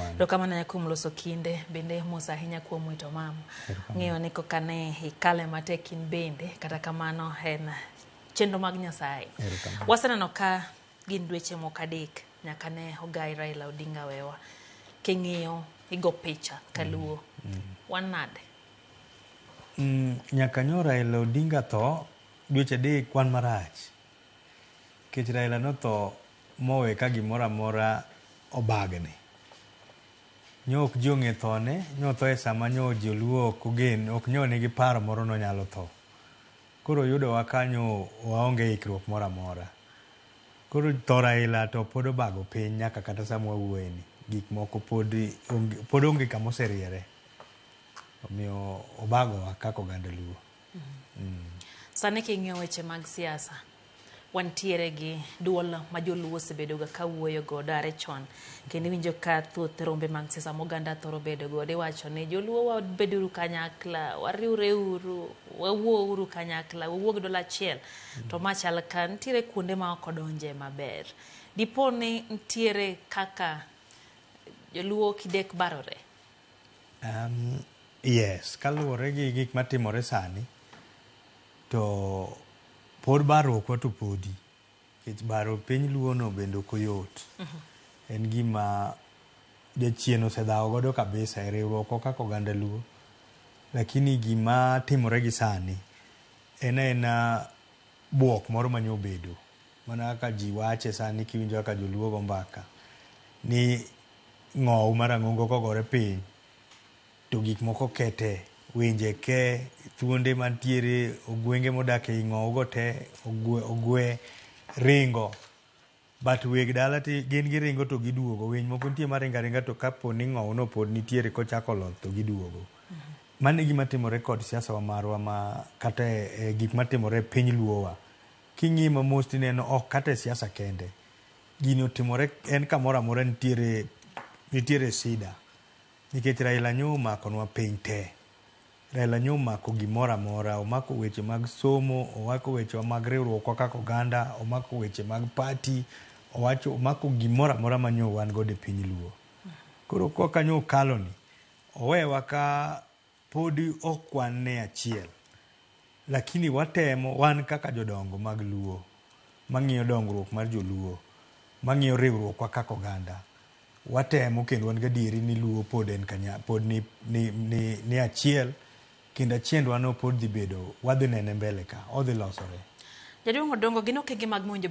Erokamano. Erokamano ahinya kuom loso kinde, bende mos ahinya kuom wito mama. Ng'eyo ni koka ne ikale matek in bende, kata kamano en chenro mag Nyasaye. Erokamano. Waseneno ka gin dweche moko 3 nyaka ne ogai Raila Odinga wewa. King'iyo igo picha kaluo. Wan nade? Nyaka nyo Raila Odinga tho, dweche 3 wan marach. Nikech Raila notho mowe ka gimoro amora obagni. Nyo ok ji ong'e thone, nyo otho e sama nyo joluo ok ogen, ok nyo nigi paro moro nonyalo tho. Koro yudowa ka nyo waonge ikruok moro amora. Koro tho Raila to pod obago piny nyaka kata sama wawuoye ni. Gik moko pod onge kama oseriere. Omiyo obagowa kaka oganda Luo. Sani king'iyo weche mag siasa, wantiere gi duol ma joluo osebedo ga kawuoyo godo are chon. Kendo iwinjo ka thoth rombe mag siasa ma oganda thoro bedo godo iwacho ni joluo wabeduru kanyakla, wariwreuru, wawuouru kanyakla, wawuog duol achiel. To ma chal ka nitiere kuonde ma ok odonje maber. Dipo ni nitiere kaka joluo kidek barore? Yes, kaluwore gi gik matimore sani, to pod barruokwa to podi. Nikech baro piny Luo no bende ok oyot. En gima jachien osedhawo godo kabisa e riwruokwa kaka oganda Luo. Lakini gima timore gi sani en aena buok moro manyo obedo. Mana kaka ji wache sani kiwinjo kaka joluo go mbaka ni ng'owu marang'ongo kogore piny to gik moko kete, winje ke, thuonde mantiere, ogwenge modak ei ng'owu go te, ogwe ringo. But weg dala ti gin giringo to giduogo. Winy moko nitie maringo aringa to kapo ni ng'owu no pod nitiere kochako loth to giduogo. Mano e gima timore kod siasa wa marwa ma kata e gik matimore e piny Luo wa. King'iyo ma mos tineno ok kata e siasa kende. Gini otimore en kamoro amora nitiere sida. Nikech Raila nyo omakonwa piny te. Raila nyo omako gimoro amora, omako weche mag somo, omako weche mag riwruokwa kaka oganda, omako weche mag party, omako gimoro amora ma nyo wan godo e piny Luo. Koro koka nyo okalo ni, owewa ka podi ok wan e achiel. Lakini watemo wan kaka jodongo mag Luo, mang'iyo dongruok mar joluo, mang'iyo riwruokwa kaka oganda. Watemo kendo wan gadieri ni Luo pod en kanya, pod ni achiel, kendo achiendwa no pod dhi bedo, wadhi nene mbele ka, odhi losore. Jaduong' Odongo, gin okenge mag mowinjo